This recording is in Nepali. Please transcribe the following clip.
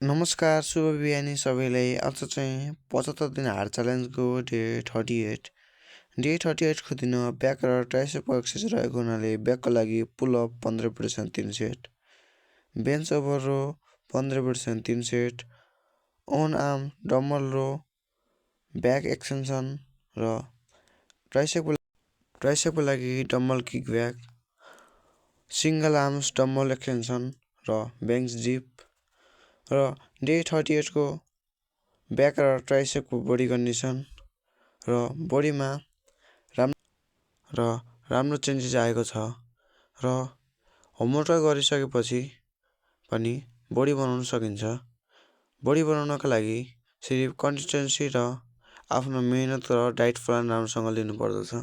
नमस्कार, शुभ बिहानी सबैलाई। आज चाहिँ 75 दिन हार्ड च्यालेन्जको डे 38। डे 38को दिन ब्याक र ट्राइसेप एक्सर्साइज रहेको हुनाले ब्याकको लागि पुलअप 15% 3 सेट, बेन्च ओभर रो 15% 3 सेट, ओन आर्म डम्बल रो, ब्याक एक्सटेन्सन र ट्राइसेपको लागि dumbbell kick back, single arms dumbbell extension र बेन्च डिप र डे 38को ब्याक र ट्राइसेपको बडी कन्डिसन र बडीमा राम्रो चेन्जेस आएको छ र होमवर्क गरिसकेपछि पनि बडी बनाउन सकिन्छ। बडी बनाउनका लागि सिर्फ कन्सिस्टेन्सी र आफ्नो मेहनत र डाइट प्लान राम्रोसँग लिनुपर्दछ।